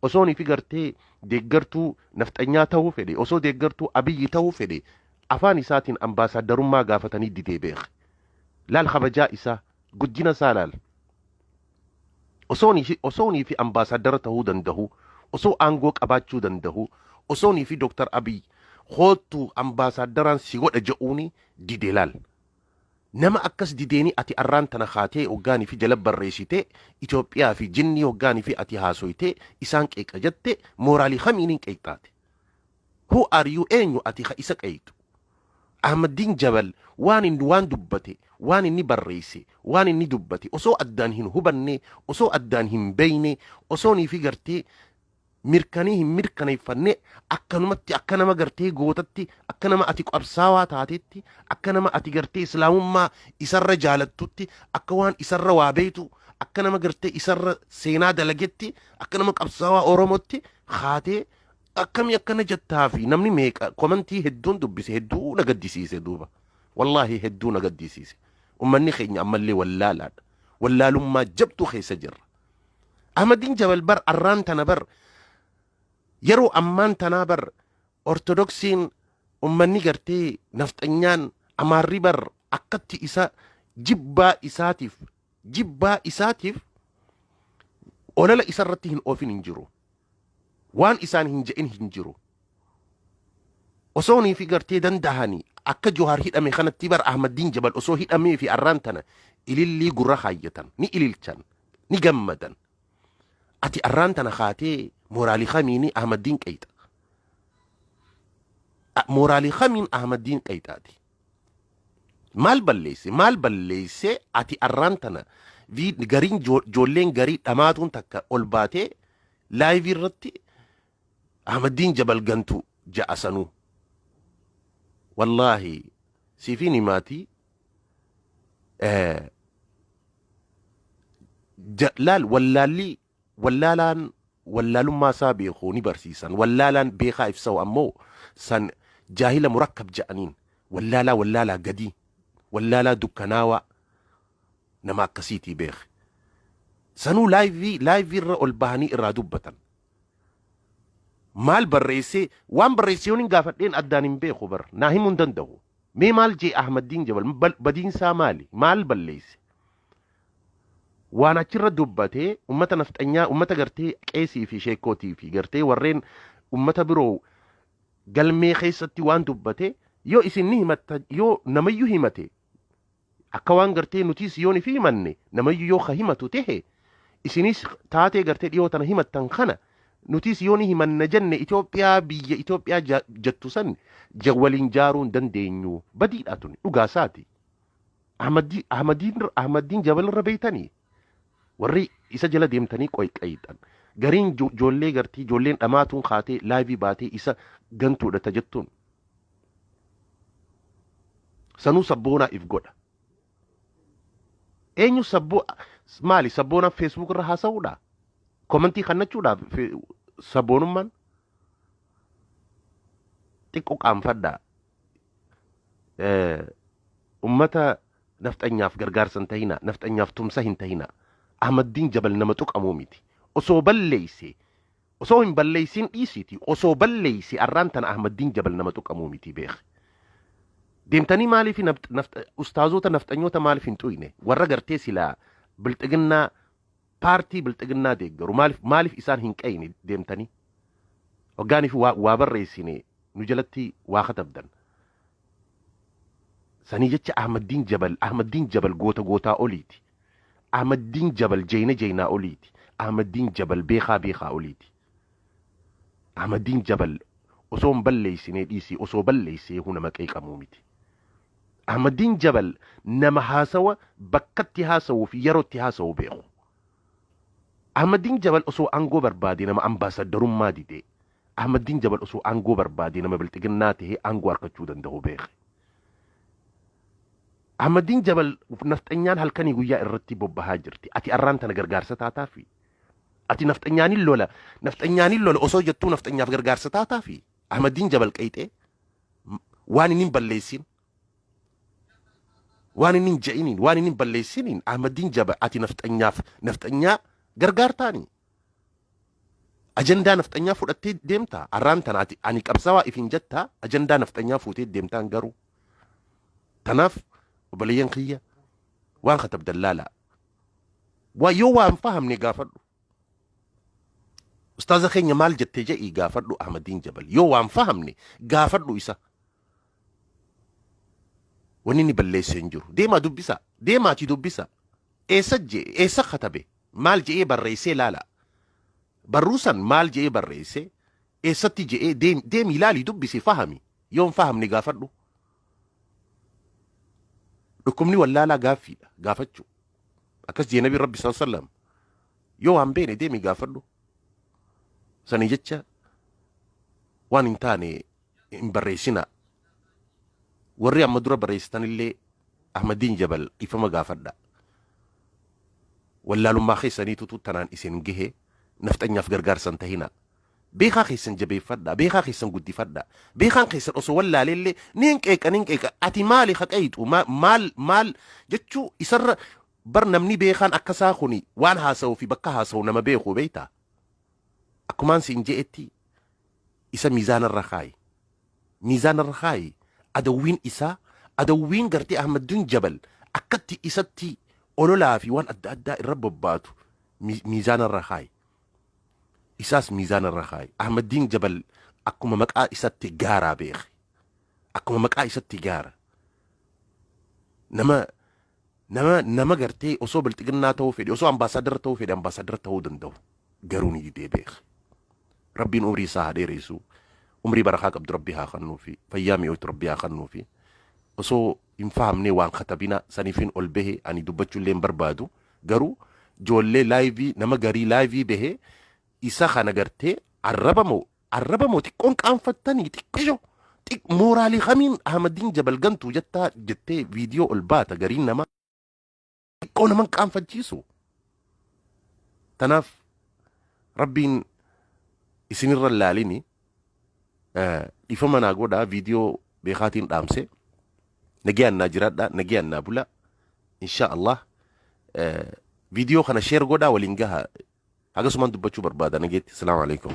Osoonii fi gartee deeggartuu nafxanyaa ta'uu fedhe, osoo deeggartuu Abiyyi ta'uu fedhe, afaan isaatiin ambaasaaddarummaa gaafatanii didee beeke. Laal kabajaa isaa, guddina isaa laal. Osoonii fi ambaasaaddara ta'uu danda'u, osoo aangoo qabaachuu danda'u, osoonii fi Dooktar Abiy hoottu ambaasaaddaraan si godha je'uuni dide laal. Nama akkas dideeni ati arraan tana kaatee hoggaanii fi jala barreessite Itoophiyaa fi jinnii hoggaanii fi ati haasoyte isaan qeeqa jette, mooraalii kamiiniin qeeqxaate? Who are you? Eenyu ati ka isa qeeyxu? Ahmaddiin Jabal waan inni waan dubbate, waan inni barreesse, waan inni dubbate osoo addaan hin hubanne, osoo addaan hin beeyne, osoonii fi gartee mirkanii hin mirkaneeffanne, akkanumatti akka nama gartee gootatti, akka nama ati qabsaawaa taatetti, akka nama ati gartee islaamummaa isarra jaalattutti, akka waan isarra waa beeytu, akka nama gartee isarra seenaa dalagetti, akka nama qabsaawaa Oromootti haatee akkamii akkana jettaa? Fi namni meeqa komantii hedduun dubbise, hedduu na gaddisiise duuba. Wallaahi, hedduu na gaddisiise. Ummanni keenya ammallee wallaalaadha, wallaalummaa jabtuu keessa jirra. Ahmadiin Jabal bar arraan tana bar, yeroo ammaan tanaa bar, Ortodoksiin, ummanni gartee nafxanyaan, Amaarri bar akkatti isa jibbaa isaatiif olala isarratti hin oofin hin jiru, waan isaan hin je'in hin jiru. Osoonii fi gartee dandahanii akka Johaar hidhame kanatti bar Ahmadiin Jabal osoo hidhamee fi arraan tana ilillii gurra kaayyatan, ni ililchan, ni gammadan. Ati arraan tana kaatee mooraalii kamiini Ahmadiin qeeyxa? Mooraalii kamiin Ahmadiin qeeyxaati? Maal balleesse? Maal balleesse? Ati arraan tana gariin ijoolleen garii dhamaatuun takka ol baatee live irratti Ahmadiin Jabal gantu ja'a sanuu. Wallaahi, siifiin himaatii, laal, wallaalli wallaalaan wallaalummaa isaa beeku ni barsiisan. Wallaalaan beekaa ibsa'u ammoo san jaahila murakkab ja'aniin. Wallaalaa wallaalaa gadii, wallaalaa dukkanaawaa nama akkasiitii beeke. Sanuu live irra ol bahanii irraa dubbatan. Maal barreessee? Waan barreessee yoon hin gaafadheen addaan hin beeku bar, naa himuu hin danda'u. Mee maal jee Ahmaddiin Jabal? Badiinsaa maali? Maal balleesse? Waan achirra dubbatee ummata nafxanyaa, ummata gartee qeesii fi sheekootii fi gartee warreen ummata biroo galmee keessatti waan dubbate yoo isin ni himatta, yoo namayyuu himate, akka waan gartee nutis yoon fi himanne, namayyuu yoo ka himatu tahe, isinis taatee gartee dhiyoo tana himattan kana nutis yoo ni himanna jenne, Itoophiyaa, biyya Itoophiyaa jettu san waliin jaaruu hin dandeenyu. Badiidha tuni, dhugaasaati. Ahmadiin Jabal irra beeytanii warri isa jala deemtanii qoyqayxan gariin ijoollee gartii ijoolleen dhamaatuun kaatee live baatee isa gantuudha ta jettuun sanuu sabboonaa if godha. Eenyu sabboo? Maali sabboonaa? Facebook irra haasa'uudha, komantii kannachuudha sabboonummaan? Xiqqoo qaanfadhaa. Ummata nafxanyaaf gargaarsa hin tahina, nafxanyaaf tumsa hin tahina. Ahmaddiin Jabal nama tuqamuu miti. Osoo balleeyse, osoo hin balleeysin dhiisiti, osoo balleeyse arraan tana Ahmaddiin Jabal nama tuqamuu miti beek. Deemtanii maaliif ustaazota nafxanyoota maaliif hin xuyne? Warra gartee silaa bilxiginnaa, paartii bilxiginnaa deeggaru maaliif isaan hin qayne deemtanii? Hoggaaniif waa barreessine nu jalatti waa katabdan. Sanii jecha Ahmaddiin Jabal, Ahmaddiin Jabal goota gootaa oliiti. Ahmaddiin Jabal jeeyna jeeynaa oliiti. Ahmaddiin Jabal beekaa beekaa oliiti. Ahmaddiin Jabal osoo hin balleessinee dhiisii, osoo balleessee nama qeeqamuu miti. Ahmaddiin Jabal nama haasawa bakkatti haasawuu fi yerootti haasawuu beeku. Ahmaddiin Jabal osoo aangoo barbaade nama ambaasaddarummaa didee. Ahmaddiin Jabal osoo aangoo barbaade nama bilxiginnaa tahee aangoo harkachuu danda'u beeke. Ahmaddiin Jabal nafxanyaan halkanii guyyaa irratti bobbahaa jirti. Ati arraan tana gargaarsa taataafi? Ati nafxanyaanin lola, nafxanyaanin lola osoo jettuu nafxanyaaf gargaarsa taataafi? Ahmaddiin Jabal qeexee waan inni hin balleessin, waan inni hin je'iniin, waan inni hin balleessiniin Ahmaddiin Jabal ati nafxanyaaf nafxanyaa gargaartaani? Ajandaa nafxanyaa fudhattee deemta. Arraan tanaati ani qabsaawaa ifin jettaa, ajandaa nafxanyaa fuutee deemtaan garuu. Tanaaf obboleeyyan kiyya, waan katabdan laalaa. Waa yoo waan fahamne gaafadhu. Ustaaza keenya maal jettee jedhii gaafadhu Ahmadiin Jabal. Yoo waan fahamne gaafadhu isa. Wanni inni balleesse hin jiru. Deemaa dubbisa. Deemaatii dubbisa. Eessa jee, eessa katabe, maal je'ee barreessee laala. Barruu san maal je'ee barreesse, eessatti je'ee, deemi ilaalii dubbisi, fahami. Yoo hin fahamne gaafadhu. Dhukkubni wallaalaa gaaffiidha, gaafachuu. Akkas jee Nabi Rabbi sallallahu alaihi wasallam. Yoo waan beene deemi gaafadhu. Sanii jecha waan hin taane hin barreessinaa. Warri amma dura barreessitanillee Ahmadiin Jabal ifama gaafadha. Wallaalummaa keessaniitutu tanaan isin gahe, nafxanyaaf gargaarsa hin tahinaa. Beekaa keessan jabeeffadha. Beekaa keessan guddifadha. Beekaan keessan osoo wallaaleellee ni hin qeeqa, ni hin qeeqa. Ati maali ha qeeyxu, maal maal jechuu isarra bar. Namni beekaan akkasaa kuni waan haasa'uu fi bakka haasa'u nama beeku beektaa. Akkumaan siin je'etti isa miizaanarra kaayi. Miizaanarra kaayi. Adawwiin isaa, adawwiin gartee Ahmaddiin Jabal akkatti isatti ololaa fi waan adda addaa irra bobbaatu miizaanarra kaayi. Isaas miizaanarra kaayi. Ahmaddiin Jabal akkuma maqaa isatti gaaraa beeke. Akkuma maqaa isatti gaara. Nama gartee osoo bilxiginnaa ta'uu fedhe, osoo ambaasaadara ta'uu fedhe, ambaasaadara ta'uu danda'u. Garuu ni didee beeke. Rabbiin umrii isaa haa dheeressu. Umrii barakaa qabdu Rabbi haa kennuufi. Fayyaa mi'ootu Rabbi haa kennuufi. Osoo hin fahamne waan katabina saniifin ol bahe, ani dubbachuullee hin barbaadu. Garuu ijoollee live, nama garii live bahe isa kana gartee arraba moo xiqqoon qaanfattanii, xiqqisho mooraalii kamiin Ahmadiin Jabal gantuu jettaa jettee viidiyoo ol baata gariin namaa, xiqqoo naman qaanfachiisu. Tanaaf Rabbiin isinirra laalini, dhiifama naa godhaa, viidiyoo beekaatiin dhaamse. Nagayaan naa jiraadha, nagayaan naa bula. Insha Allah viidiyoo kana share godhaa, waliin gaha. Akkasumaan dubbachuu barbaada, nageetti. Salaamu alaikum.